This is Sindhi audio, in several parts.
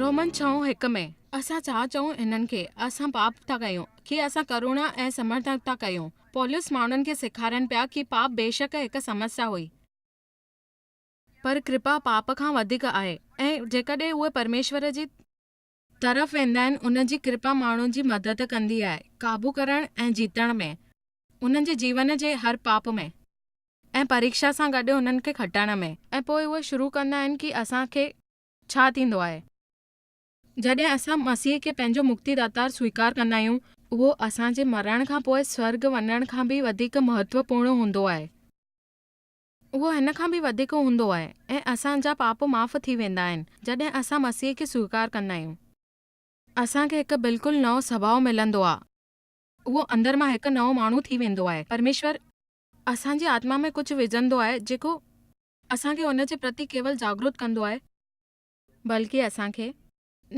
رومن ڇهون هڪ ۾. اسان ڇا چئون هنن کي؟ اسان پاپ ٿا ڪيون، ڪي اسان ڪروڻا ۽ سمرٿا ٿا ڪيون؟ پولس ماڻهن کي سيکارين پيا ڪي پاپ بيشڪ هڪ سمسيا هئي، پر ڪرپا پاپ کان وڌيڪ آهي ۽ جيڪڏهن اهي پرميشور جي. طرف ويندا آهن، ان جي ڪرپا ماڻهن جي مدد ڪندي آهي قابو ڪرڻ ۽ جيتڻ ۾، انهن جي جيون جي هر پاپ ۾. ۽ پريکشا سان گڏ انهن کي کٽڻ ۾. ۽ پوء اهي شروع ڪندا آهن ڪي اسان کي ڇا ٿيندو آهي. جڏهن اسان مسيح کي پنهنجو مڪتي داتار سويڪار ڪندا آهيون. اهو اسان جي مرڻ کان پوء سورڳ وڃڻ کان به وڌيڪ مهتوپورڻ هوندو آهي. اهو هن کان به وڌيڪ هوندو آهي ۽ اسان جا پاپ معاف ٿي ويندا آهن جڏهن اسان مسيح کي سويڪار ڪندا آهيون. اسان کي هڪ بلڪل نئون سڀاء ملندو آهي. اهو اندر مان هڪ نئون ماڻهو ٿي ويندو آهي. پرميشور اسان جي آتما ۾ ڪجهه وجهندو آهي جيڪو. اسان کي ان جي پرتي ڪيول جاڳروت ڪندو آهي. بلڪه اسان کي.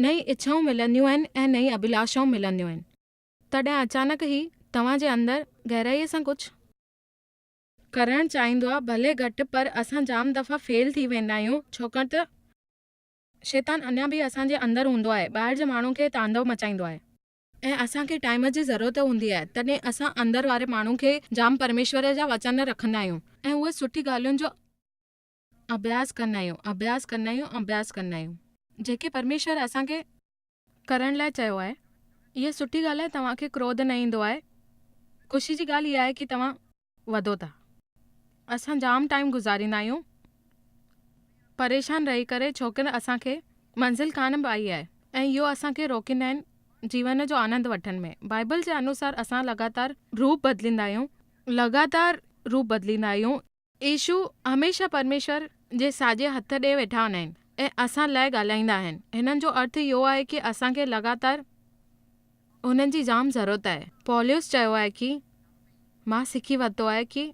نئين اڇائون ملنديون آهن ۽ نئين اڀلاشائون ملنديون آهن. تڏهن اچانڪ هي توهان جي اندر گهرائيء سان ڪجهه. ڪرڻ چاهيندو آهي، ڀلي گهٽ پر اسان جام دفعا فيل ٿي ويندا آهيون ڇوڪاڻ ته. شيطان اڃا به اسان جي اندر هوندو آهي، ٻاهر جي ماڻهن کي تاندو مچائيندو آهي. ۽ اسان کي ٽائيم جي ضرورت هوندي آهي تڏهن اسان اندر واري ماڻهو کي جام پرميشور جا وچن رکندا آهيون ۽ اهي سٺي ڳالهين جو. اڀياس ڪندا آهيون، اڀياس ڪندا آهيون، اڀياس ڪندا آهيون. جيڪي پرميشور اسان کي ڪرڻ لاء چيو آهي. اها سٺي ڳالهه آهي توهان کي ڪروڌ نه ايندو آهي. خوشي جي ڳالهه اها آهي ڪي توهان وڌو ٿا. اسان جام ٽائيم گذاريندا آهيون پريشان رهي ڪري ڇوڪر اسان کي منزل ڪانه به آئي آهي ۽ اهو اسان کي روڪيندا آهن جيون جو آنند وٺڻ ۾. بائبل جي انوسار اسان لڳاتار روپ بدليندا آهيون. لڳاتار روپ بدليندا آهيون. يسوع هميشه پرميشور جي ساڄي هٿ ڏي ويٺا آهن ۽ اسان لاء ڳالهائيندا آهن. هنن جو ارٿ اهو آهي ڪي اسان کي لڳاتار هنن جي جام ضرورت آهي. پولس چيو آهي ڪي مان سکي ورتو آهي ڪي.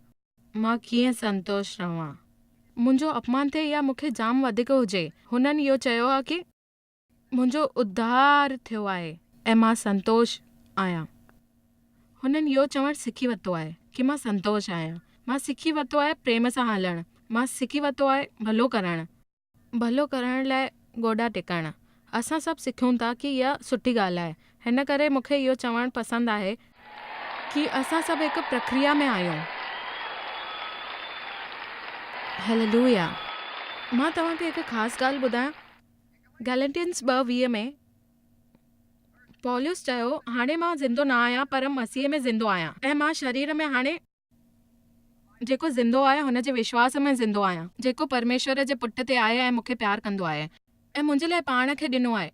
مان ڪيئن سنتوش رهان. منهنجو اپمان ٿئي يا مون کي جام وڌيڪ هجي. هنن اهو چيو آهي ڪي. منهنجو اڌار ٿيو آهي ۽ مان سنتوش آهيان. هنن اهو چوڻ سکي ورتو آهي ڪي مان سنتوش آهيان. مان سکي ورتو آهي پريم سان هلڻ. مان سکي ورتو آهي ڀلو ڪرڻ. ڀلو ڪرڻ لاء گوڏا ٽيڪڻ. اسان سڀ سکيون ٿا ڪي اها سٺي ڳالهه آهي. هن ڪري مون کي اهو چوڻ پسند آهي. ڪي اسان سڀ هڪ پرڪريا ۾ آهيون. هيليلويا! مان توهان کي هڪ خاص ڳالهه ٻڌايان؟ گئليٽينس 2:20 ۾ پولس چيو، هاڻي مان زندو نه آهيان پر مسيح ۾ زندو آهيان، ۽ مان شرير ۾ هاڻي جيڪو زندو آهي هن جي وشواس ۾ زندو آهيان، جيڪو پرميشور جي پٽ تي آهي ۽ مون کي پيار ڪندو آهي ۽ منهنجي لاء پاڻ کي ڏنو آهي.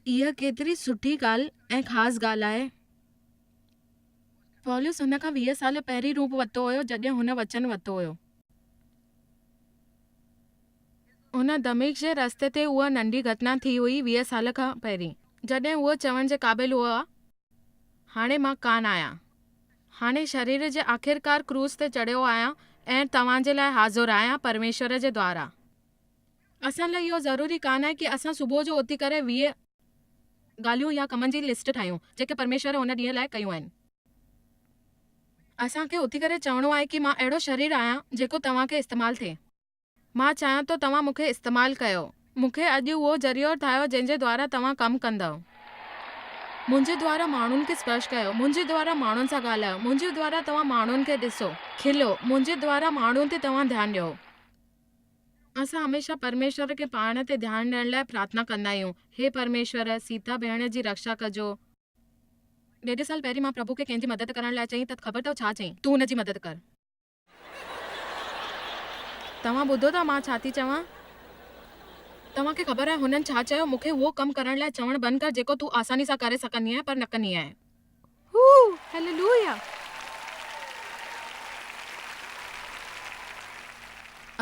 اها ڪيتري سٺي ڳالهه ۽ خاص ڳالهه آهي. پولس هن کان 20 سال پهرين روپ ورتو هيو جڏهن هن وچن ورتو هيو. هن دمشق جي رستي تي اها ننڍي گهٽنا ٿي هئي 20 سال کان پهرين، جڏهن هو چوڻ جي قابل هو، هاڻي مان ڪانه آهيان. هاڻي شرير جي آخرڪار ڪروس تي چڙهيو آهيان ۽ توهان جي لاء حاضر آهيان پرميشور جي دوارا. اسان لاء اهو ضروري ڪانه آهي ڪي اسان صبح جو اٿي ڪري 20 ڳالهيون يا ڪمن جي لسٽ ٺاهيون جيڪي پرميشور ان ڏينهن لاء ڪيون آهن. اسان کي اٿي ڪري چوڻو آهي ڪي مان اهڙو شرير آهيان جيڪو توهان کي استعمال ٿئي. مان چاهيان ٿو توهان مون کي استعمال ڪيو. مون کي اڄ اهو ذريعو ٺاهيو جنهن جي دوارا توهان ڪم ڪندؤ. منهنجي دوارا ماڻهن کي سپرش ڪيو. منهنجي دوارا ماڻهن سان ڳالهايو. منهنجي دوارا توهان ماڻهن کي ڏسو. کلو. منهنجي دوارا ماڻهن تي توهان ڌيان ڏيو. اسان هميشه پرميشور کي پاڻ تي ڌيان ڏيڻ لاء پرارٿنا ڪندا آهيون. هي پرميشور، سيتا ڀيڻ جي رڪشا ڪجو. ڏيڍ سال پهرين مان پرڀو کي ڪنهن جي مدد ڪرڻ لاء چئين ته خبر اٿو ڇا چئين؟ تون هن جي مدد ڪر. توهان ٻڌو ٿا مان ڇا ٿي چوان؟ توهان کي خبر آهي هنن ڇا چيو؟ مون کي اهو ڪم ڪرڻ لاء چوڻ بند ڪر جيڪو تون آساني سان ڪري سگهندي آهين پر نه ڪندي آهين. هو! هيليلويا!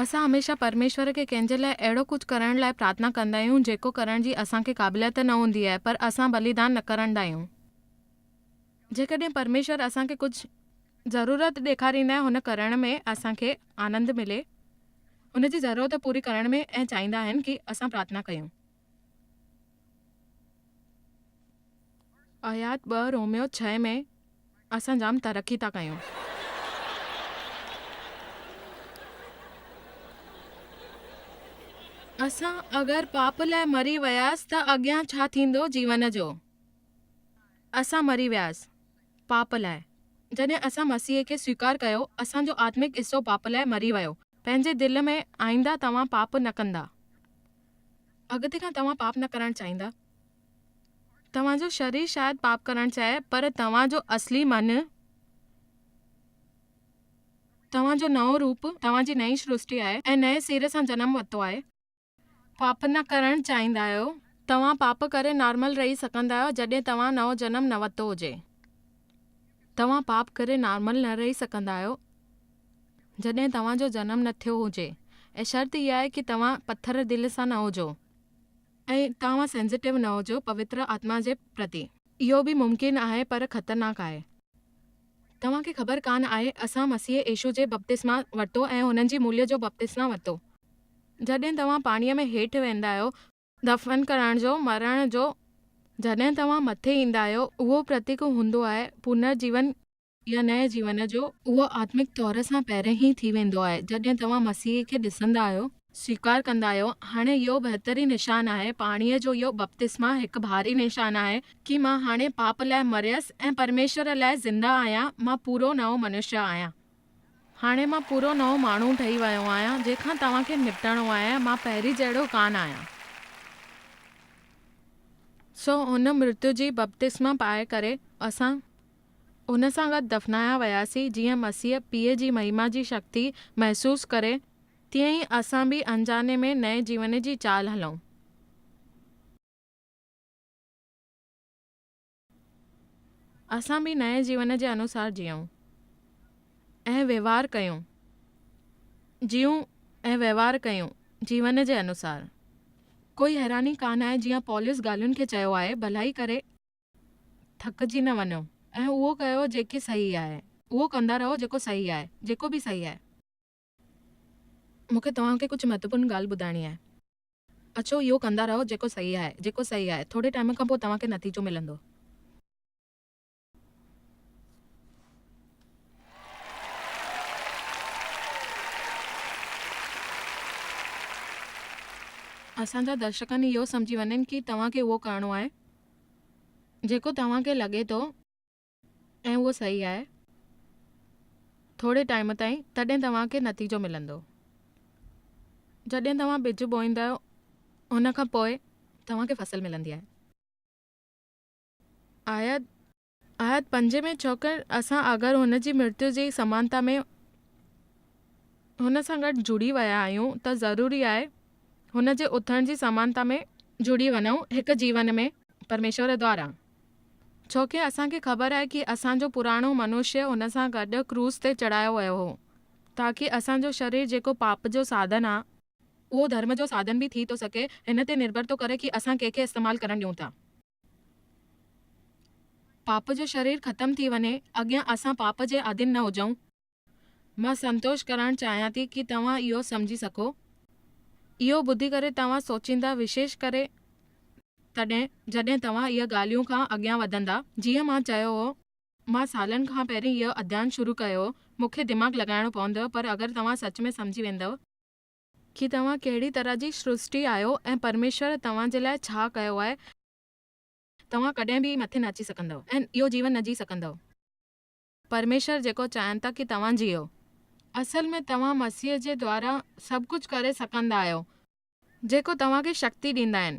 اسان هميشه پرميشور کي ڪنهن جي لاء اهڙو ڪجهه ڪرڻ لاء پرارٿنا ڪندا آهيون جيڪو ڪرڻ جي اسان کي قابليت نه هوندي آهي پر اسان ٻليدان نه ڪرندا آهيون. جيڪڏهن پرميشور اسان کي ڪجهه ضرورت ڏيکاريندا آهي هن ڪرڻ ۾ اسان کي آنند ملي هن جي ضرورت پوري ڪرڻ ۾ ۽ چاهيندا آهن ڪي اسان پرارٿنا ڪيون. آيات 2 روميو 6 ۾ اسان جام ترقي ٿا ڪيون. اسان اگر پاپ لاء مري وياس ته اڳيان ڇا ٿيندو جيون جو؟ اسان مري وياس پاپ لاء. جڏهن اسان مسيح کي سويڪار ڪيو، اسان جو آتمڪ حصو پاپ لاء مري ويو. پنهنجي دل ۾ آئنده توهان پاپ نه ڪندا. اڳتي کان توهان پاپ نه ڪرڻ چاهيندا. توهان جو شرير شايد پاپ ڪرڻ چاهي، پر توهان جو اصلي من، توهان جو نئون روپ، توهان جي نئين سرشٽي آهي ۽ نئين سير سان جنم ورتو آهي. پاپ نه ڪرڻ چاهيندا آهيو. توهان پاپ ڪري نارمل رهي سگهندا آهيو جڏهن توهان نئون جنم نه ورتو هجي. توهان پاپ ڪري نارمل نه رهي سگهندا آهيو جڏهن توهان جو جنم نه ٿيو هجي ۽ شرط اها آهي ڪي توهان پٿر دل سان نه هجو. ۽ توهان سينسيٽو نه هجو پوتر آتما جي پرتي. اهو به ممڪن آهي پر خطرناڪ آهي. توهان کي خبر ڪانه آهي، اسان مسيح يسوع جي بپتسما ورتو ۽ هن جي موليء جو بپتسما ورتو. جڏهن توهان پاڻيء ۾ هيٺ ويندا آهيو، دفن ڪرڻ جو، مرڻ جو، جڏهن توهان مٿي ايندا آهيو، اهو پرتيڪ هوندو آهي پنر جيون يا نئين جيون جو، اهو آتمڪ طور سان پهرين ئي ٿي ويندو آهي، جڏهن توهان مسيح کي ڏسندا آهيو، سويڪار ڪندا آهيو. هاڻي اهو بهترين نشان آهي. پاڻيء جو اهو بپتسما هڪ ڀاري نشان آهي ڪي مان هاڻي پاپ لاء مريس ۽ پرميشور لاء زنده آهيان. مان پورو نئون منشيه آهيان. هاڻي مان پورو نئون ماڻهو ٺهي ويو آهيان، جنهن کان توهان کي نپٽڻو آهي. مان پهرين جهڙو ڪانه آهيان. سو هن مرتيو جي بپتسما پائي ڪري اسان هن سان گڏ دفنايا وياسين، جيئن مسيح پيء جي مهما جي شڪتي محسوس ڪري تيئن ئي اسان به انجاني ۾ نئين جيون جي چال هلون. اسان به نئين جيون جي انوسار جيئون ۽ وهنوار ڪيون. جيئون ۽ وهنوار ڪيون جيون جي انوسار. ڪوئي حيراني ڪانه آهي جيئن پولس ڳالهين کي چيو آهي، ڀلائي ڪري ٿڪجي نه وڃو ۽ اهو ڪيو جيڪي صحيح آهي. اهو ڪندا رهو جيڪو صحيح آهي، جيڪو به صحيح آهي. مون کي توهان کي ڪجهه مهتوپورن ڳالهه ٻڌائڻي آهي. اچو اهو ڪندا رهو جيڪو صحيح آهي، جيڪو صحيح آهي. ٿوري ٽائيم کان پوء توهان کي نتيجو ملندو. اسان جا درشڪن اهو سمجهي وڃن ڪي توهان کي اهو ڪرڻو آهي جيڪو توهان کي لڳي ٿو. ۽ اهو صحيح آهي. ٿوري ٽائيم تائين تڏهن توهان کي نتيجو ملندو. جڏهن توهان ٻج بوئيندا آهيو ان کان پوء توهان کي فصل ملندي آهي. آيت آيت پنجين ۾ ڇوڪر اسان اگر هن جي مرتيو جي سمانتا ۾ هن سان گڏ جڙي ويا آهيون ته ضروري آهي هن جي اٿڻ جي سمانتا ۾ جڙي وڃون هڪ جيون ۾ پرميشور دوارا. ڇوڪه اسان کي خبر آهي ڪي اسان جو پراڻو منشيه هن سان گڏ ڪروس تي چڙهايو ويو هو، تاڪي اسان جو شرير جيڪو پاپ جو ساڌن آ، اهو ڌرم جو ساڌن به ٿي ٿو سگهي، هن تي نرڀر ٿو ڪري ڪي اسان ڪنهن کي استعمال ڪرڻ ڏيون ٿا. پاپ جو شرير ختم ٿي وڃي، اڳيان اسان پاپ جي آڌين نه هجئون. مان سنتوش ڪرڻ چاهيان ٿي ڪي توهان اهو سمجهي سگهو. اهو ٻڌي ڪري توهان سوچيندا وشيش ڪري تڏهن جڏهن توهان اها ڳالهيون کان اڳيان وڌندا. جيئن مان چيو هو، مان سالن کان پهرين اهو اڌيان شروع ڪيو هو، مون کي دماغ لڳائڻو پوندو پر اگر توهان سچ ۾ سمجهي ويندؤ، ڪي توهان ڪهڙي طرح جي سرشٽي آهيو ۽ پرميشور توهان جي لاء ڇا ڪيو آهي، توهان ڪڏهن به مٿي نه اچي سگهندؤ ۽ اهو جيون نه جي سگهندؤ. پرميشور جيڪو چاهين ٿا ڪي توهان جيئو. اصل ۾ توهان مسيح جي دوارا سڀ ڪجهه ڪري سگهندا آهيو، جيڪو توهان کي شڪتي ڏيندا آهن،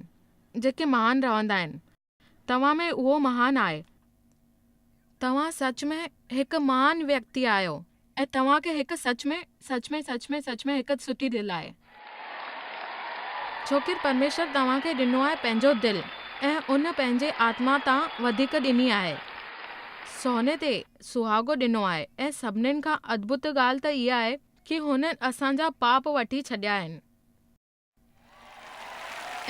جيڪي مهان رهندا آهن. توهان ۾ اهو مهان آهي. توهان سچ ۾ هڪ مهان ويڪتي آهيو ۽ توهان کي هڪ سچ ۾، سچ ۾، سچ ۾، سچ ۾ هڪ سٺي دل آهي. ڇوڪر پرميشور توهان کي ڏنو آهي پنهنجو دل ۽ ان پنهنجي آتما تان وڌيڪ ڏني آهي. سوني تي سهاڳو ڏنو آهي ۽ سڀنين کان ادڀت ڳالهه ته اها آهي ڪي هنن اسان جا پاپ وٺي ڇڏيا آهن.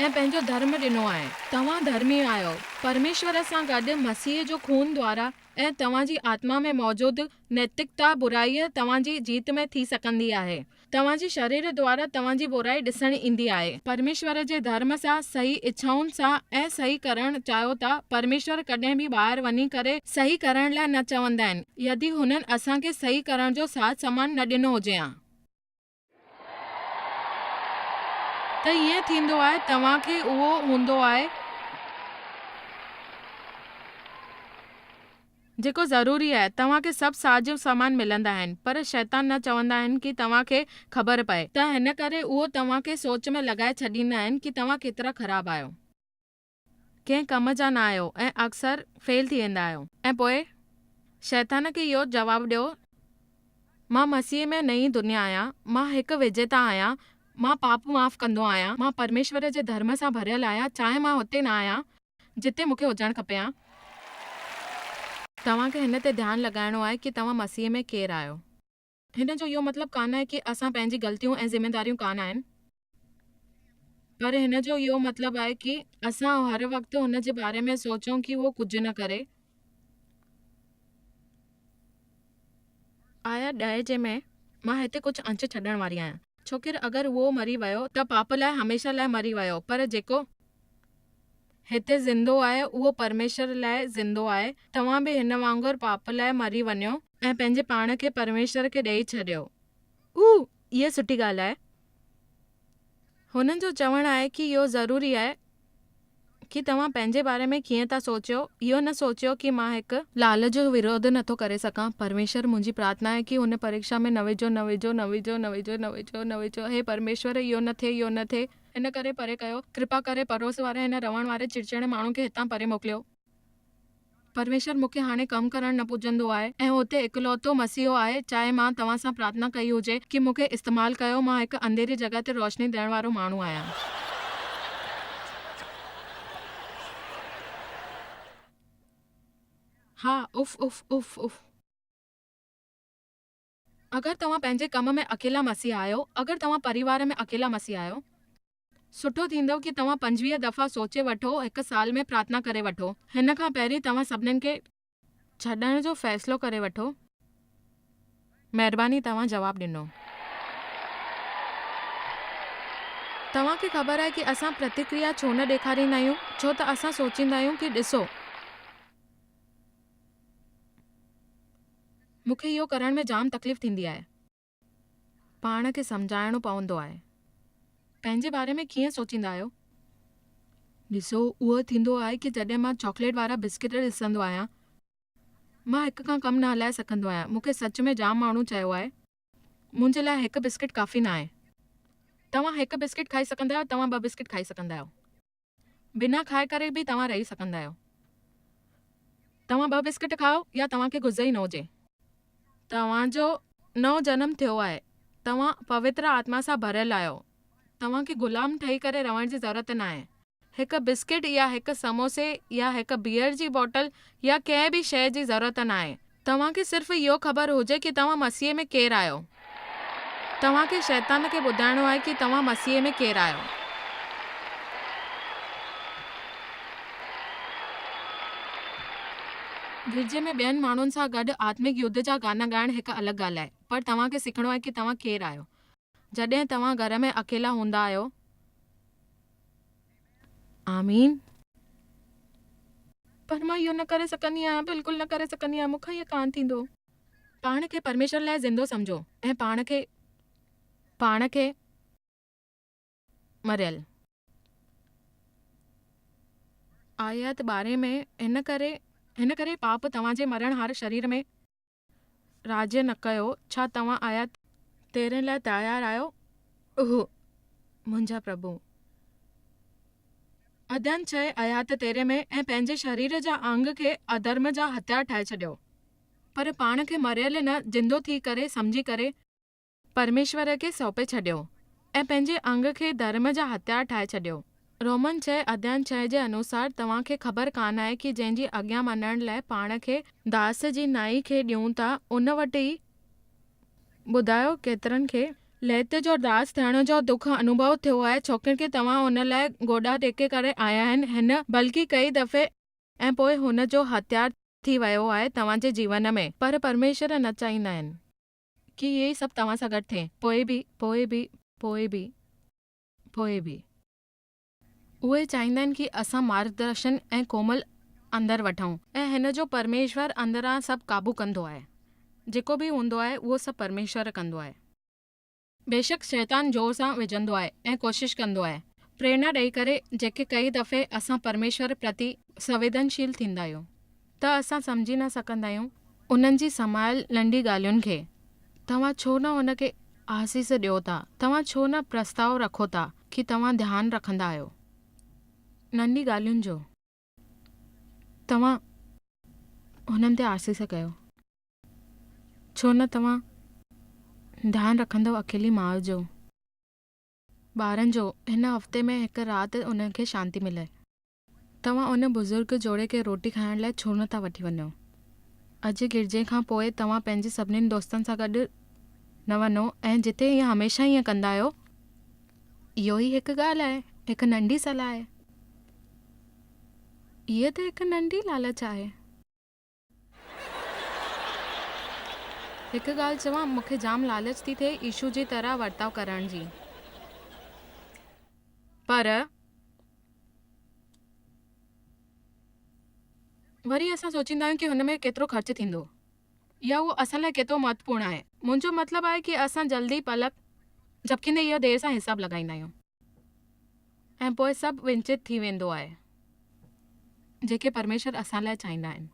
۽ پنهنجو ڌرم ڏنو آهي. توهان ڌرمي آهيو، پرميشور سان گڏ مسيح جو خون دوارا ۽ توهان جي آتما ۾ موجود نيتڪتا برائيء توهان جي جيت ۾ ٿي سگهندي آهي. توهان جي شرير دوارا توهان جي برائي ڏسڻ ايندي آهي. پرميشور جي ڌرم سان، صحيح اڇائن سان ۽ صحيح ڪرڻ چاهيو ٿا، پرميشور ڪڏهن به ٻاهر وڃي ڪري صحيح ڪرڻ لاء نه چوندا آهن، يدي هنن اسان کي صحيح ڪرڻ جو ساز سامان نه ڏنو هجي ها. ته ائين ٿيندو آهي توهان کي اهو هوندو آهي. جيڪو ضروري آهي. توهان کي سڀ ساز سامان ملندا آهن. پر شيطان نه چوندا آهن ڪي توهان کي خبر پئي. ته هن ڪري اهو توهان کي سوچ ۾ لڳائي ڇڏيندا آهن ڪي توهان ڪيترا خراب آهيو. ڪنهن ڪم جا نه آهيو ۽ اڪثر فيل ٿي ويندا آهيو. ۽ پوء شيطان کي اهو جواب ڏيو، مان مسيح ۾ نئين دنيا آهيان، مان هڪ وجيتا آهيان، مان پاپ معاف ڪندو آهيان، مان پرميشور جي ڌرم سان ڀريل آهيان، چاهي مان هتي نه آهيان جتي مون کي هجڻ کپي ها. توهان کي هن تي ڌيان لڳائڻو آهي ڪي توهان مسيح ۾ ڪير آهيو. هن جو اهو مطلب ڪانه آهي ڪي اسان پنهنجي غلطيون ۽ ذميداريون ڪانه آهن. پر هن جو اهو مطلب آهي ڪي اسان هر وقت هن جي باري ۾ سوچون ڪي اهو ڪجهه نه ڪري. آيا ڏهه جي ۾ مان هتي ڪجهه انش ڇڏڻ واري آهيان. ڇوڪر اگر اهو مري ويو ته پاپ لاء هميشه لاء مري ويو پر جيڪو هتي زندو آهي اهو پرميشور لاء زندو آهي. توهان به هن وانگر پاپ لاء مري وڃو. ۽ پنهنجي پاڻ کي پرميشور کي ڏيئي ڇڏيو. اها سٺي ڳالهه آهي. هنن جو چوڻ آهي ڪي اهو ضروري آهي ڪي توهان پنهنجي باري ۾ ڪيئن ٿا سوچيو، اهو نه سوچيو ڪي مان هڪ. لال جو وروڌ نه ٿو ڪري سگهان. پرميشور منهنجي پرارٿنا آهي ڪي هن پريڪشا ۾ نه وجهو، نه وجهو، نه وجهو، نه وجهو، نه وجهو، نه وجهو، هي پرميشور اهو نه ٿئي، اهو نه ٿئي. هن ڪري پري ڪيو. ڪرپا ڪري پڙوس واري هن روئڻ واري چڙچڙي ماڻهو کي هتان پري موڪليو. پرميشور مون کي هاڻي ڪم ڪرڻ نه پڄندو آهي ۽ اتي اڪلوتو مسيحو آهي، چاهي مان توهان سان پرارٿنا ڪئي هجي ڪي مون کي استعمال ڪيو، مان هڪ انڌيري جڳهه تي روشني ڏيڻ وارو ماڻهو آهيان. ها، اف اف اف اف. اگر توهان پنهنجي ڪم ۾ اڪيلا مسيح آهيو، اگر توهان پريوار ۾ اڪيلا مسيح آهيو، سٺو ٿيندو ڪي توهان 25 دفعا سوچي وٺو، هڪ سال ۾ پرارٿنا ڪري وٺو. هن کان پهرين توهان سڀنين کي ڇڏڻ جو فيصلو ڪري وٺو. مهرباني توهان جواب ڏنو. توهان کي خبر آهي ڪي اسان پرتڪريا ڇو نه ڏيکاريندا آهيون؟ ڇو ته اسان سوچيندا آهيون ڪي ڏسو. مون کي اهو ڪرڻ ۾ جام تڪليف ٿيندي آهي. پاڻ کي سمجهائڻو پوندو آهي. پنهنجي باري ۾ ڪيئن سوچيندا آهيو؟ ڏسو، اهو ٿيندو آهي ڪي جڏهن مان چاڪليٽ وارا بسڪٽ ڏسندو آهيان، مان هڪ کان ڪم نه هلائي سگهندو آهيان. مون کي سچ ۾ جام ماڻهو چيو آهي، منهنجي لاء هڪ بسڪٽ ڪافي ناهي. توهان هڪ بسڪٽ کائي سگهندا آهيو، توهان ٻه بسڪٽ کائي سگهندا آهيو. بنا کائي ڪري به توهان رهي سگهندا آهيو. توهان ٻه بسڪٽ کائو يا توهان کي گز ئي نه هجي. توهان جو نئون جنم ٿيو آهي. توهان پوتر آتما سان ڀريل آهيو. توهان کي غلام ٺهي ڪري رهڻ جي ضرورت ناهي. هڪ بسڪٽ يا هڪ سموسي يا هڪ بيئر جي باٽل يا ڪنهن به شيء جي ضرورت ناهي. توهان کي صرف اهو خبر هجي ڪي توهان مسيح ۾ ڪير آهيو. توهان کي شيطان کي ٻڌائڻو آهي ڪي توهان مسيح ۾ ڪير آهيو. گرجي ۾ ٻين ماڻهن سان گڏ آتمڪ يڌ جا گانا ڳائڻ هڪ الڳ ڳالهه آهي، پر توهان کي سکڻو آهي ڪي توهان ڪير آهيو. جڏهن توهان گهر ۾ اڪيلا هوندا آهيو. آمين. پر مان اهو نه ڪري سگهندي آهيان، بلڪل نه ڪري سگهندي آهيان، مون کان اهو ڪانه ٿيندو. پاڻ کي پرميشور لاء زندو سمجهو ۽ پاڻ کي پاڻ کي مريل. آيت 12 ۾ هن ڪري. هن ڪري پاپ توهان جي مرڻهار شرير ۾. راڄ نه ڪيو، ڇا توهان آيت 13 لاء تيار آهيو؟ اهه، منهنجا پرڀو. اڌيان 6 آيت 13 ۾ ۽ پنهنجي شرير جا آنگ کي اڌرم جا هٿيار ٺاهي ڇڏيو. پر پاڻ کي مريل نه زندو ٿي ڪري سمجهي ڪري. پرميشور کي سونپي ڇڏيو ۽ پنهنجي انگ کي ڌرم جا هٿيار ٺاهي ڇڏيو. رومن ڇهه اڌيان ڇهه جي انوسار توهان کي خبر ڪانه آهي ڪي جنهن جي اڳيان مڃڻ لاء پاڻ کي داس جي نائي کي ڏيون ٿا ان وٽ ئي ٻڌايو ڪيترن کي ليت جو داس ٿيڻ جو دک انوڀو ٿيو آهي ڇوڪر ڪي توهان ان لاء گوڏا ٽيڪي ڪري آيا آهن هن بلڪه ڪئي دفعي ۽ پوء هن جو هٿيار ٿي ويو آهي توهان جي جيون ۾ پر پرميشور نه چاهيندا آهن. ڪي اهي ئي سڀ توهان سان گڏ ٿئي. پوء به، پوء به، پوء به، پوء به. اهي چاهيندا آهن ڪي اسان مارگدرشن ۽ ڪومل اندر وٺون. ۽ هن جو پرميشور اندران سڀ قابو ڪندو آهي. جيڪو به هوندو آهي اهو سڀ پرميشور ڪندو آهي. بيشڪ شيطان زور سان وجهندو آهي ۽ ڪوشش ڪندو آهي. پريرنا ڏئي ڪري جيڪي ڪئي دفعي اسان پرميشور پرتي سنويدنشيل ٿيندا آهيون ته اسان سمجهي نه سگهندا آهيون انهن جي سمايل ننڍي ڳالهين کي. توهان ڇو نه ان کي آسيس ڏيو ٿا؟ توهان ڇو نه پرستاء رکو ٿا ڪي توهان ڌيان رکندا آهيو ننڍي ڳالهين جو؟ توهان هنن تي آسيس ڪيو. ڇو نه توهان ڌيان رکندؤ اڪيلي ماء جو. ٻارن جو، هن هفتي ۾ هڪ رات انهن کي شانتي ملي. توهان ان بزرگ جوڙي کي روٽي کائڻ لاء ڇو نه ٿا وٺي وڃو؟ اڄ گرجي کان پوء توهان پنهنجي سڀني دوستن سان گڏ نه وڃو ۽ جتي ائين هميشه ائين ڪندا آهيو. اهو ئي هڪ ڳالهه آهي، هڪ ننڍي صلاح آهي. هيء ته هڪ ننڍي لالچ آهي. هڪ ڳالهه چوان، مون کي جام لالچ ٿي ٿئي عيشو جي طرح ورتاء ڪرڻ جي. پر. وري اسان سوچيندا آهيون ڪي هن ۾ ڪيترو خرچ ٿيندو. يا اهو اسان لاء ڪيترو مهتوپورڻ آهي. منهنجو مطلب آهي ڪي اسان جلدي پلڪ جهپڪيندي اهو دير سان حساب لڳائيندا آهيون. ۽ پوء سڀ ونچت ٿي ويندو آهي. جيڪي پرميشور اسان لاء چاهيندا آهن.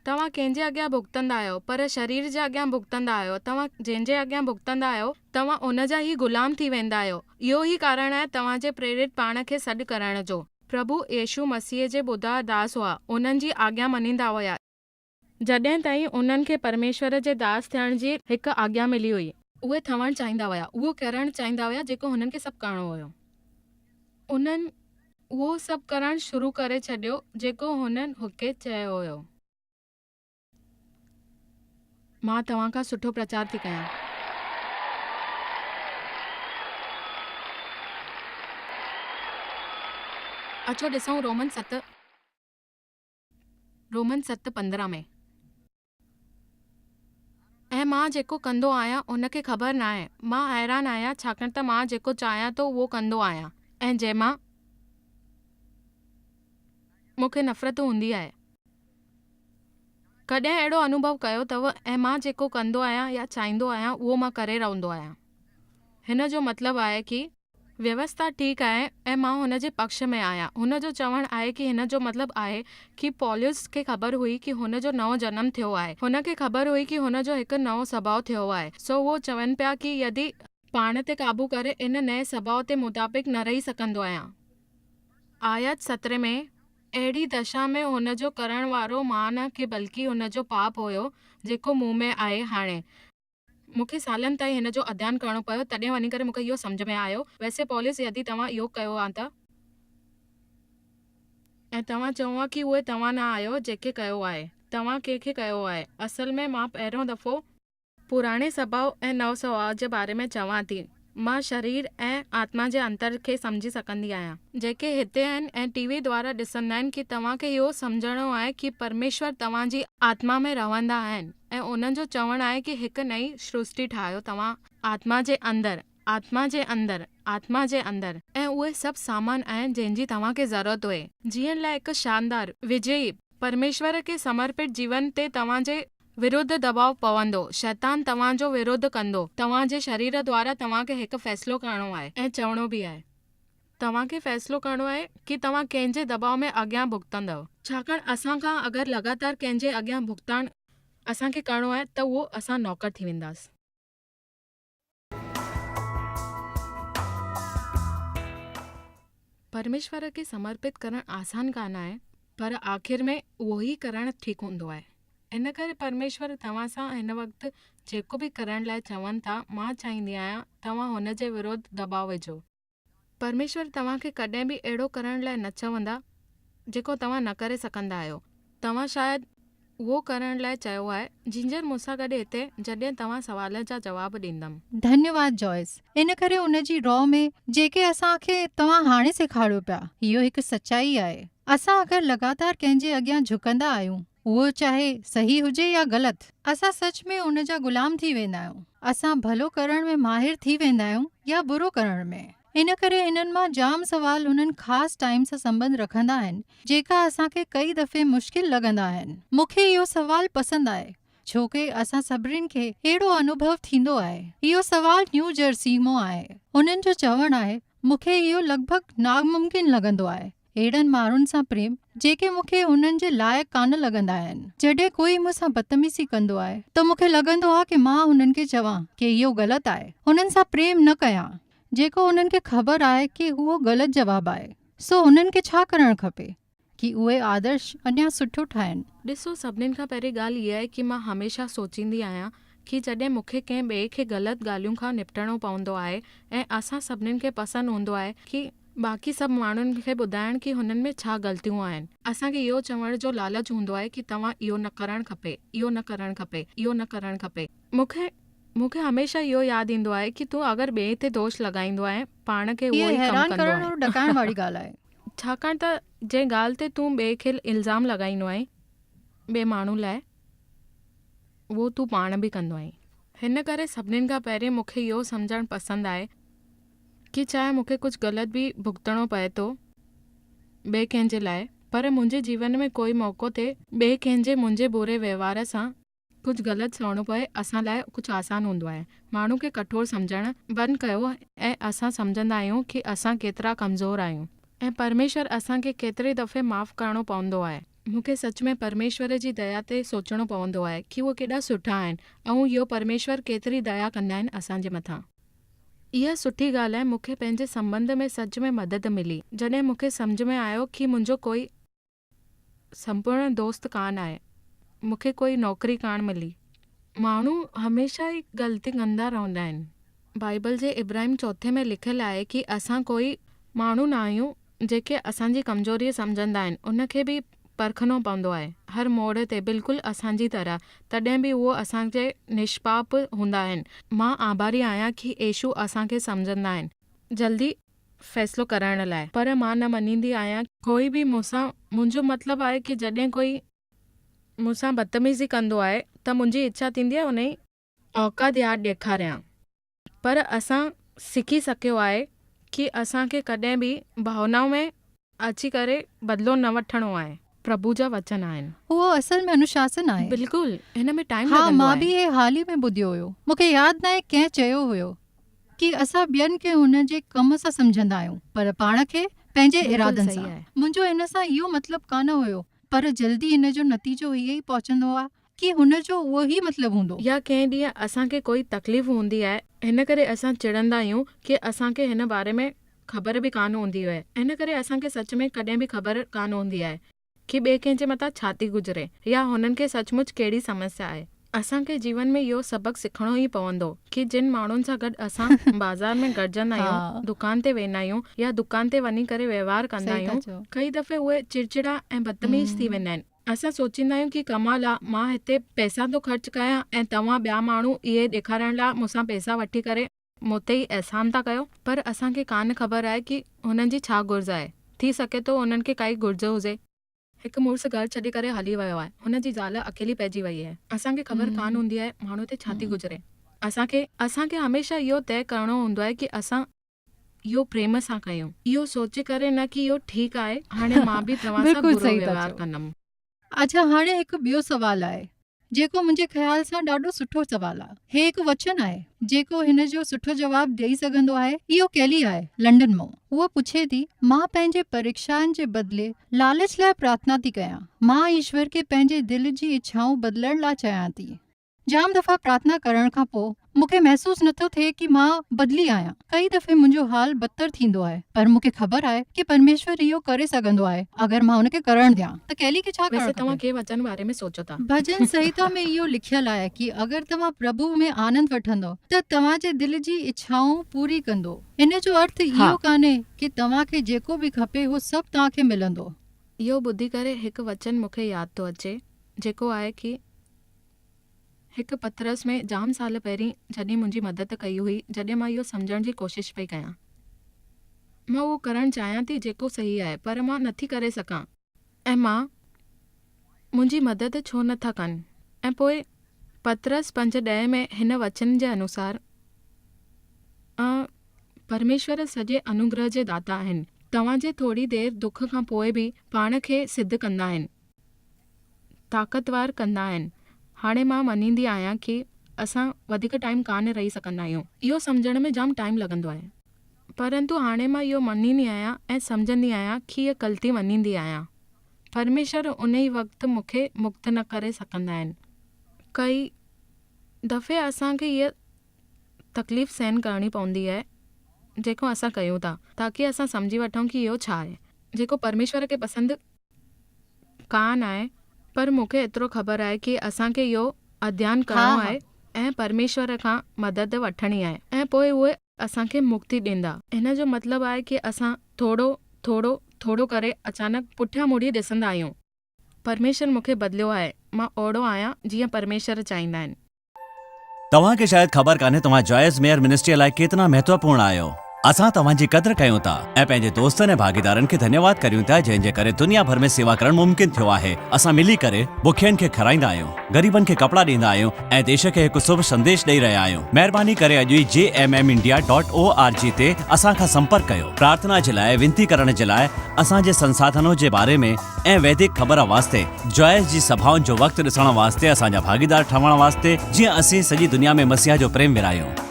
توهان ڪنهن جي اڳيان ڀڳتندا آهيو، پر شرير جي اڳيان ڀڳتندا آهيو، توهان جنهن جي اڳيان ڀڳتندا آهيو، توهان ان جا ئي غلام ٿي ويندا آهيو. اهو ئي ڪارڻ آهي توهان جي پريرت پاڻ کي سڏ ڪرڻ جو. پرڀو يسوع مسيح جي ٻڌا داس هئا، انهن جي آگيا مڃيندا هيا. جڏهن تائين انهن کي پرميشور جي داس ٿيڻ جي هڪ آگيا ملي هئي. اهي ٿوڻ چاهيندا هيا، اهو ڪرڻ چاهيندا هيا جيڪو هنن کي سڀ ڪرڻو هيو. انهن اهو سڀ ڪرڻ شروع ڪري ڇڏيو جيڪو هنن هڪي چيو هيو. مان توهان کان سٺو پرچار ٿي ڪيان. اچو ڏسون رومن ست. رومن 7:15 ۾. ۽ مان جيڪو ڪندو آهيان ان کي خبر ناهي. مان حيران آهيان ڇاڪاڻ ته مان جيڪو چاهيان ٿو اهو ڪندو آهيان ۽ جنهن مان مون کي نفرت هوندي آهي. ڪڏهن اهڙو انوڀو ڪيو اٿو ۽ مان جيڪو ڪندو آهيان يا چاهيندو آهيان اهو مان ڪري رهندو آهيان. هن جو مطلب آهي ڪي. ويوسٿا ٺيڪ آهي ۽ مان هن جي پڪش ۾ آهيان. هن جو چوڻ آهي ڪي هن جو مطلب آهي ڪي پولس کي خبر هئي ڪي هن جو نئون جنم ٿيو آهي. هن کي خبر هئي ڪي هن جو هڪ نئون سڀاء ٿيو آهي. سو اهو چون پيا ڪي يدي. پاڻ تي قابو ڪري ان نئين سڀاء تي مطابق نه رهي سگهندو آهيان. آيت 17 ۾، اهڙي دشا ۾ هن جو ڪرڻ وارو مان نه ڪي بلڪه هن جو پاپ هيو جيڪو مون ۾ آهي. هاڻي. مون کي سالن تائين هن جو اڌيان ڪرڻو پيو، تڏهن وڃي ڪري مون کي اهو سمجهه ۾ آيو. ويسي پولس، يدي توهان اهو ڪيو ها ته. ۽ توهان چئو ها ڪي اهي توهان نه آهيو جيڪي ڪيو آهي. توهان ڪنهن کي ڪيو آهي؟ اصل ۾ مان پهريون دفعو. پراڻي سڀاء ۽ نئون سڀاء جي باري ۾ چوان ٿي. مان شرير ۽ آتما جي انتر کي سمجهي سگهندي آهيان. جيڪي هتي آهن ۽ ٽي وي دوارا ڏسندا آهن ڪي توهان کي اهو سمجهڻو آهي ڪي پرميشور توهان جي آتما ۾ رهندا آهن ۽ انهن جو چوڻ آهي ڪي هڪ نئين سرشٽي ٺاهيو توهان آتما جي اندر آتما جي اندر آتما جي اندر. ۽ اهي سڀ سامان آهن جنهن جي توهان کي ضرورت اهي. جيئڻ لاء هڪ شاندار، وجئي، پرميشور کي سمرپت جيون تي توهان جي ورڌ دٻاء پوندو. شيطان توهان جو وروڌ ڪندو. توهان جي شرير دوارا توهان کي هڪ فيصلو ڪرڻو آهي. ۽ چوڻو به آهي. توهان کي فيصلو ڪرڻو آهي ڪي توهان ڪنهن جي دٻاء ۾ اڳيان ڀڳتندؤ. ڇاڪاڻ اسان کان اگر لڳاتار ڪنهن جي اڳيان ڀڳتاڻ اسان کي ڪرڻو آهي ته اهو اسان نوڪر ٿي وينداس. پرميشور کي سمرپت ڪرڻ آسان ڪانه آهي، پر آخر ۾ اهو ئي ڪرڻ ٺيڪ هوندو آهي. ان ڪري پرميشور توهان سان هن وقت جيڪو به ڪرڻ لاء چون ٿا، مان چاهيندي آهيان توهان هن جي وروڌ دٻاء وجهو. پرميشور توهان کي ڪڏهن به اهڙو ڪرڻ لاء نه چوندا، جيڪو توهان نه ڪري سگهندا آهيو. توهان شايد اهو ڪرڻ لاء چيو آهي. جنجر مون سان گڏ هتي جڏهن توهان سوال جا جواب ڏيندم. ڌنيواد جوائس. ان ڪري ان جي راء ۾ جيڪي اسان کي توهان هاڻي سيکاريو پيا اهو هڪ سچائي آهي. اسان اگر لڳاتار ڪنهن جي اڳيان جهڪندا آهيون اهو چاهي صحيح هجي يا غلط اسان سچ ۾ ان جا غلام ٿي ويندا آهيون. اسان ڀلو ڪرڻ ۾ ماهر ٿي ويندا آهيون يا برو ڪرڻ ۾. ان ڪري انهن مان جام سوال انهن خاص ٽائيم سان سنٻنڌ رکندا آهن جيڪا اسان کي ڪئي دفعي مشڪل لڳندا آهن. مون کي اهو سوال پسند آهي. ڇو ڪي اسان سڀني کي اهڙو انوڀو ٿيندو آهي. اهو سوال نيو جرسي مون آهي. انهن جو چوڻ آهي، مون کي اهو لڳ ڀڳ ناممڪن لڳندو آهي، اهڙن ماڻهن سان پريم، جيڪي مون کي انهن جي لائق ڪانه لڳندا آهن. جڏهن ڪوئي مون سان بدتميزي ڪندو آهي ته مون کي لڳندو آهي ڪي مان انهن کي چوان ڪي اهو غلط آهي، انهن سان پريم نه ڪيان، جيڪو انهن کي خبر آهي ڪي اهو غلط جواب آهي. سو انهن کي ڇا ڪرڻ کپي؟ ڪي اهي آدرش اڃا سٺو ٺاهين. ڏسو سڀنين کان پهرين ڳالهه اها آهي ڪي مان هميشه سوچيندي آهيان ڪي جڏهن مون کي ڪنهن ٻئي کي غلط ڳالهيون کان نپٽڻو پوندو آهي ۽ اسان سڀنين کي پسند هوندو آهي ڪي باقي سڀ ماڻهن کي ٻڌائڻ ڪي هنن ۾ ڇا غلطيون آهن. اسان کي اهو چوڻ جو لالچ هوندو آهي ڪي توهان اهو نه ڪرڻ کپي، اهو نه ڪرڻ کپي، اهو نه ڪرڻ کپي. مون کي مون کي هميشه اهو ياد ايندو آهي ڪي تون اگر ٻئي تي دوش لڳائيندو آهين پاڻ کي اهو هيء ئي ڪم حيران ڪندو ڪرڻ آهين. اور ڏڪائڻ واري ڳالهه آهي. ڇاڪاڻ ته جنهن ڳالهه تي تون ٻئي کي الزام لڳائيندو آهين ٻئي ماڻهو لاء اهو تون پاڻ به ڪندو آهين. هن ڪري سڀنين کان پهرين مون کي اهو سمجهڻ پسند آهي ڪي چاهي مون کي ڪجهه غلط به ڀڳتڻو پئي ٿو ٻئي ڪنهن جي لاء پر منهنجي جيون ۾ ڪوئي موقعو ٿئي ٻئي ڪنهن جي منهنجي بري وهنوار سان ڪجهه غلط سهڻو پوي اسان لاء ڪجهه آسان هوندو آهي. ماڻهو کي ڪٺور سمجهڻ بند ڪيو ۽ اسان سمجهندا آهيون ڪي اسان ڪيترا ڪمزور آهيون ۽ پرميشور اسان کي ڪيتري دفعي معاف ڪرڻو پوندو آهي. مون کي سچ ۾ پرميشور جي ديا تي سوچڻو پوندو آهي ڪي اهي ڪيڏا سٺا آهن ۽ اهو پرميشور ڪيتري ديا ڪندا آهن اسان جي مٿان. اها سٺي ڳالهه آهي مون کي پنهنجي سنٻنڌ ۾ سچ ۾ مدد ملي جڏهن مون کي سمجهه ۾ آيو ڪي منهنجو ڪوئي سمپورڻ دوست ڪانه آهي. مون کي ڪوئي نوڪري ڪانه ملي. ماڻهو هميشه ئي غلطي ڪندا رهندا آهن. بائيبل جي ابراهيم چوٿين ۾ لکيل آهي ڪي اسان ڪوئي ماڻهو نه آهيون جيڪي اسان جي ڪمزوري سمجهندا آهن ان کي به پرکڻو پوندو آهي هر موڙ تي بلڪل اسان جي طرح تڏهن به اهو اسان جي نشپاپ هوندا آهن. مان آڀاري آهيان ڪي يسوع اسان کي سمجهندا آهن. جلدي فيصلو ڪرائڻ لاء. پر مان نه مڃيندي آهيان. ڪوئي به مون سان، منهنجو مطلب آهي ڪي جڏهن ڪوئي مون سان بدتميزي ڪندو آهي ته منهنجي اڇا ٿيندي آهي ان جي اوقات ياد ڏيکاريان. پر اسان سکي سکيو آهي ڪي اسان کي ڪڏهن به ڀاونائن ۾ اچي ڪري بدلو نه وٺڻو آهي. پرڀو جا وچن آهن. اهو اصل ۾ انوشاسن آهي. بلڪل هن ۾ ٽائيم ها لڳندو مان آهي. به هي حال ئي ۾ ٻڌيو هيو. مون کي ياد ناهي ڪنهن چيو هيو. ڪي اسان ٻين کي هن جي ڪم سان سمجهندا آهيون پر پاڻ کي پنهنجي بلڪل ارادن صحيح سان. آهي. منهنجو هن سان اهو مطلب ڪانه هيو پر جلدي هن جو نتيجو هيء ئي پهچندو آ ڪي هن جو اهو ئي مطلب هوندو. يا ڪنهن ڏينهن اسان کي ڪوئي تڪليف هوندي آهي هن ڪري اسان چڙندا آهيون ڪي اسان کي هن باري ۾ خبر به ڪانه هوندي اهي هن ڪري اسان کي سچ ۾ ڪڏهن به خبر ڪانه هوندي آهي ڪي ٻئي ڪنهن جي مٿان ڇا ٿي گذري يا هنن کي سچ مچ ڪهڙي سمسيا آهي. اسان کي جيون ۾ اهو سبق سکڻو ئي پوندو ڪي جن ماڻهن سان گڏ اسان بازار ۾ گڏجندا آهيون، دڪان تي ويندا آهيون يا دڪان تي وڃي ڪري وهنوار ڪندا آهيون، ڪئي دفعي اهي چڙچڙا ۽ بدتميز ٿي ويندا آهن. اسان سوچيندا آهيون ڪي ڪمال آ مان هتي پئسا ٿو خرچ ڪيان ۽ توهان ٻيا ماڻهو اهي ڏيکارڻ لاء مون سان پئسا وٺي ڪري مون تي ئي احسان ٿا ڪيو، پر اسان کي ڪانه خبر آهي ڪي هنن جي ڇا گهرج آهي. ٿي سگهي ٿو هنن کي ڪائي گهرج هجي. هڪ مڙس گهر ڇڏي ڪري هلي ويو آهي. هن جي زال اڪيلي پئجي وئي آهي. اسان کي خبر ڪانه هوندي آهي ماڻهو تي ڇا ٿي گذري. اسان کي اسان کي هميشه اهو طئي ڪرڻو هوندو آهي ڪي اسان اهو پريم سان ڪيون. اهو سوچي ڪري نه ڪي اهو ٺيڪ آهي هاڻي مان به توهان سان بلڪل برو صحيح ٿا وهنوار چئو. ڪندم. اڇا هاڻي هڪ ٻيو سوال آهي جيڪو منهنجي خيال سان ڏاڍو سٺو سوال آهي. هي هڪ وچن آهي جيڪو هن جو سٺو جواب ڏئي سگهندو آهي اهو ڪيلي آهي لنڊن مئون. هوء پڇي ٿي، مان پنهنجي پريکشائن جي بدلي لالچ لاء پرارٿنا ٿي ڪيان. مان ايشور کي پنهنجي دل جي اڇائون بدلڻ لاء چاهيان ٿي. جام دفعا پرارٿنا ڪرڻ کان پوء مون کي محسوس نٿو ٿئي ڪي مان بدلي آهيان. ڪئي دفعي منهنجو حال بدتر ٿيندو آهي پر مون کي خبر آهي ڪي پرميشور اهو ڪري سگهندو آهي اگر مان ان کي ڪرڻ ڏيان. ته ڪيلي کي ڇا ڪرڻ ويسي توهان کپي؟ ڪنهن وچن باري ۾ سوچو ٿا؟ ڀڄن سنهتا ۾ اهو لکيل آهي ڪي اگر توهان پرڀو ۾ آنند وٺندؤ ته توهان جي دل جي اڇائون پوري ڪندو. ان جو ارٿ اهو ڪانهي ڪي توهان کي جيڪو به کپي اهو سڀ توهان کي ملندو. اهو ٻڌي ڪري هڪ وچن مون کي ياد ٿو اچي جيڪو آهي ڪي. هڪ پطرس ۾ جام سال پهرين جڏهن منهنجي مدد ڪئي هئي جڏهن مان اهو سمجهڻ جي ڪوشش پئي ڪيان. مان اهو ڪرڻ چاهيان ٿي جيڪو صحيح آهي پر مان نٿي ڪري سگهان ۽ مان منهنجي مدد ڇو نه ٿا ڪن ۽ پوء پطرس 5:10 ۾ هن وچن جي انوسار ۽ پرميشور سڄي انوگره جي داتا آهن توهان جي ٿوري دير دک کان پوء به پاڻ کي سڌ ڪندا آهن. طاقتور ڪندا آهن. هاڻي مان مڃيندي آهيان ڪي اسان وڌيڪ ٽائيم ڪانه رهي سگهندا آهيون. اهو سمجهڻ ۾ جام ٽائيم لڳندو آهي. پرنتو هاڻي مان اهو مڃيندي آهيان ۽ سمجهندي آهيان ڪي اها غلطي مڃيندي آهيان. پرميشور ان ئي وقت مون کي مڪت نه ڪري سگهندا آهن. ڪئي دفعي اسان کي اها تڪليف سهن ڪرڻي پوندي آهي جيڪو اسان ڪيون ٿا تاڪي اسان سمجهي وٺون ڪي اهو ڇا آهي جيڪو پرميشور کي پسند ڪانه آهي پر مون کي ايترو خبر آهي ڪي اسان کي اهو اڌيان ڪرڻو آهي ۽ پرميشور کان مدد وٺڻي آهي ۽ پوء اهي اسان کي مڪتي ڏيندا. هن جو مطلب آهي ڪي اسان ٿورو ٿورو ٿورو ڪري اچانڪ پٺيان مڙي ڏسندا آهيون. پرميشور مون کي بدليو آهي، مان اوهڙو آهيان جيئن پرميشور چاهيندا آهن. توهان کي شايد خبر ڪانهي توهان جوائس ميئر منسٽريء لاء ڪيتنا مهتوپورڻ آهيو. اسان توهان جي قدر ڪيون ٿا ۽ پنهنجي دوستن ۽ ڀاڳيدارن کي ڌنيواد ڪريون ٿا جنهن جي ڪري دنيا ڀر ۾ سيوا ڪرڻ ممڪن ٿيو آهي. اسان ملي ڪري بکين کي کارائيندا آهيون، غريبن کي ڪپڙا ڏيندا آهيون ۽ ديش کي هڪ شڀ سنديش ڏئي رهيا آهيون. مهرباني ڪري اڄ ئي J M M India dot O R G تي اسان کان سمپرڪ ڪيو. پرارٿنا جي لاء وينتي ڪرڻ جي لاء اسان جي سنساڌنو جي باري ۾ ۽ ويدڪ خبر واسطي جوائس جي سڀائن جو وقت ڏسڻ واسطي اسان جا ڀاڳيدار ٺهڻ واسطي جيئن اسين سڄي دنيا ۾ مسيح جو پريم ورهايون.